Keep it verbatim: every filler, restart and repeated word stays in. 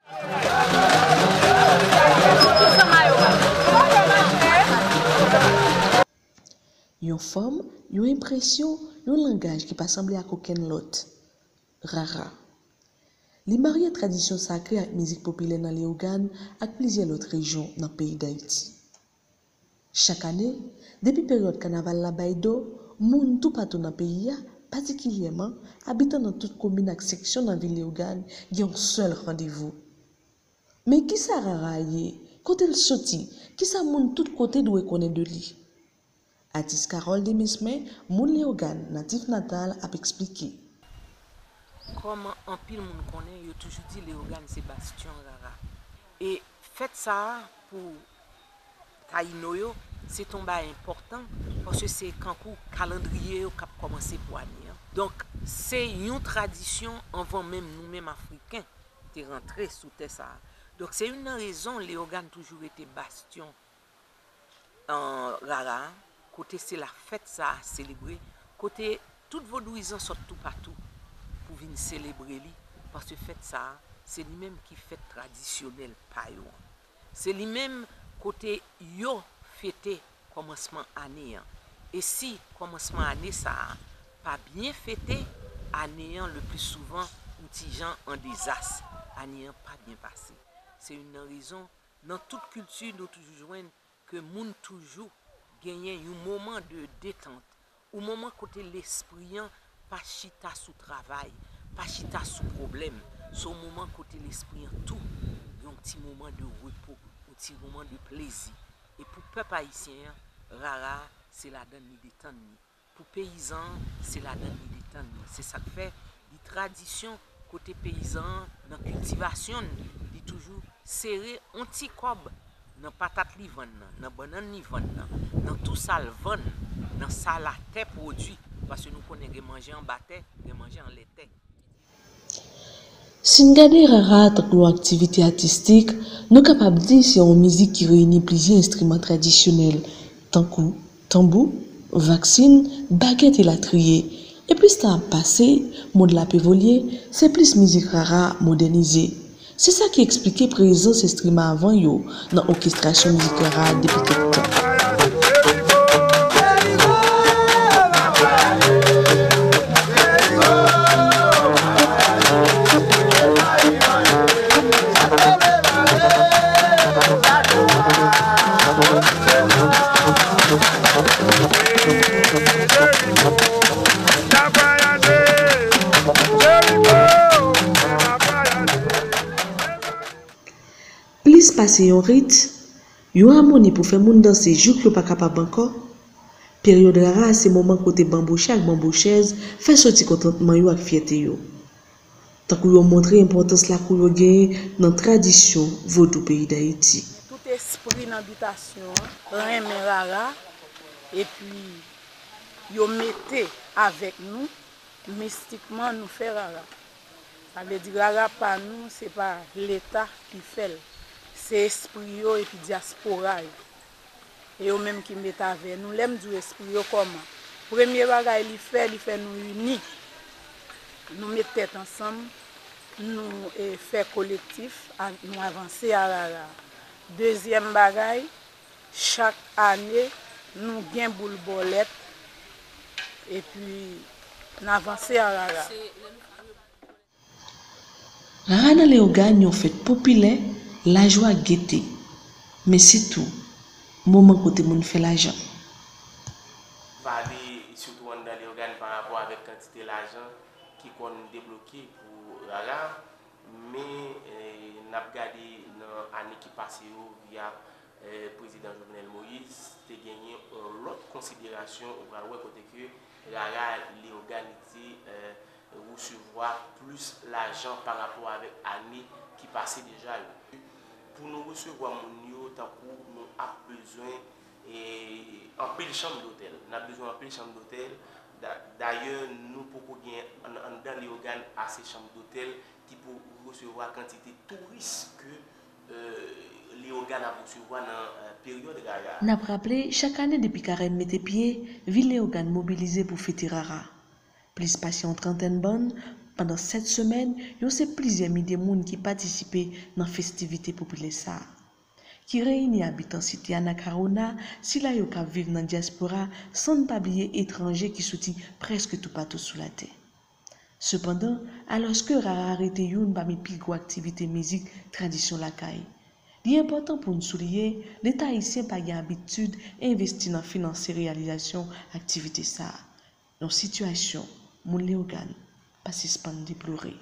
Yon fanm, yon enpresyon, yon langaj ki pa sanble ak okenn lòt. Rara. Li marye tradisyon sakre ak mizik popilè nan Leyogàn ak plizyè lòt rejyon nan peyi Dayiti. Chak ane, depi peryòd kanaval la bay do, moun toupatou nan peyi a, patikilyèman abitan nan tout komin ak seksyon nan vil Leyogàn, gen yon sèl randevou. Men kisa Rara ye? Kote l soti? Kisa moun tout kote dwe konnen de li? Atis Carole Demesmin, moun Leyogàn natif natal, ap eksplike. Kòm anpil moun konnen, yo toujou di Leyogàn se bastyon Rara. E fèt sa a, pou Tayino yo, se te yon bagay enpòtan, paske se kankou kalandriye yo k ap kòmanse pou ane an. Donk, se yon tradisyon anvan menm nou menm Afriken te rantre sou tè sa a. Donk, se youn nan rezon Leyogàn toujou rete bastyon, an, Rara, kote se la fèt sa a selebre, kote tout vodouyizan sòt toupatou pou vin selebre li, paske fèt sa a, se li menm ki fèt tradisyonèl pa yo an. Se li menm kote yo fete kòmansman ane an. E si kòmansman ane sa a pa byen fete, ane an, le pli souvan, yon ti jan an dezas, ane an pa byen pase. Se youn nan rezon, nan tout kilti, nou toujou jwenn ke moun toujou genyen yon moman de detant, yon moman kote lespri an pa chita sou travay, pa chita sou pwoblèm. Se yon moman kote lespri an tou gen yon ti moman de repo, yon ti moman de plezi. E pou pèp ayisyen an, Rara, se ladan li detann li. Pou peyizan an, se ladan li detann li. Se sa k fè li tradisyon kote peyizan an, nan kiltivasyon n, li toujou sere yon ti kòb nan patat li vann nan, nan bannann li vann nan, nan tou sa l vann, nan sa latè pwodui. Paske nou konnen gen manje anba tè, gen manje anlè tè. Si n gade Rara tankou yon aktivite atistik, nou kapab di se yon mizik ki reyini plizyè enstriman tradisyonèl, tankou tanbou, vaksin, bagèt elatriye. E plis tan ap pase, mond la ap evolye, se plis mizik Rara ap modènize. Se sa ki eksplike prezans enstriman avan yo nan òkestrasyon mizik Rara depi kèk tan. Plis pase yon rit, yon amoni pou fè moun danse jouk yo pa kapab ankò. Peryòd Rara a se moman kote banboche ak banbochèz fè soti kontantman yo ak fyète yo. Tankou yo montre enpòtans lakou yo genyen nan tradisyon vodou peyi Dayiti. Tout espri nan bitasyon an renmen Rara, epi yo mete avèk nou. Mistikman, nou fè Rara. Sa vle di Rara pa nou, se pa Leta ki fè l. Se espri yo epi dyaspora yo. E yo menm ki met avè nou. Lè m di w espri yo kòman? Premye bagay li fè, li fè nou ini. Nou met tèt ansanm, nou, e, fè kolektif, a, nou avanse a Rara. Dezyèm bagay, chak ane, nou gen boul bòlèt, epi n avanse a Rara. Rara nan Leyogàn yon fèt popilè, lajwa, gete. Men sitou, moman kote moun fè lajan. Pale sitou anndan Leyogàn pa rapò avèk kantite lajan ki konn debloke pou Rara, men, eh, n ap gade nan ane ki pase yo, via, eh, prezidan Jovenel Moïse, te genyen yon lòt konsiderasyon, ou pral wè kote ke Rara Leyogàn te, eh, resevwa plis lajan pa rapò avèk ane ki pase deja yo. Pou nou resevwa moun yo, tankou nou ap bezwen, e, anpil chanm dotèl. N ap bezwen anpil chanm dotèl. Da-, dayè, nou poko gen ann-, anndan Leyogàn ase chanm dotèl ki pou resevwa kantite touris ke, e, Leyogàn ap resevwa nan, e, peryòd Rara. N ap raple, chak ane depi Karèm mete pye, vil Leyogàn mobilize pou fete Rara. Plis pase yon trantèn bann, Pandan sèt semèn, yo se plizyè milye moun ki patisipe nan festivite popilè sa a, ki reyini abitan site Anacaona, sila yo k ap viv nan dyaspora, san n pa bliye etranje ki soti prèske toupatou sou latè. Sepandan, alòske rarite youn pami pi gwo aktivite mizik tradisyon lakay, li enpòtan pou n souliye Leta ayisyen pa gen abitid envesti nan finanse reyalizasyon aktivite sa a. Yon sitiyasyon moun Leyogàn pa sispann deplore.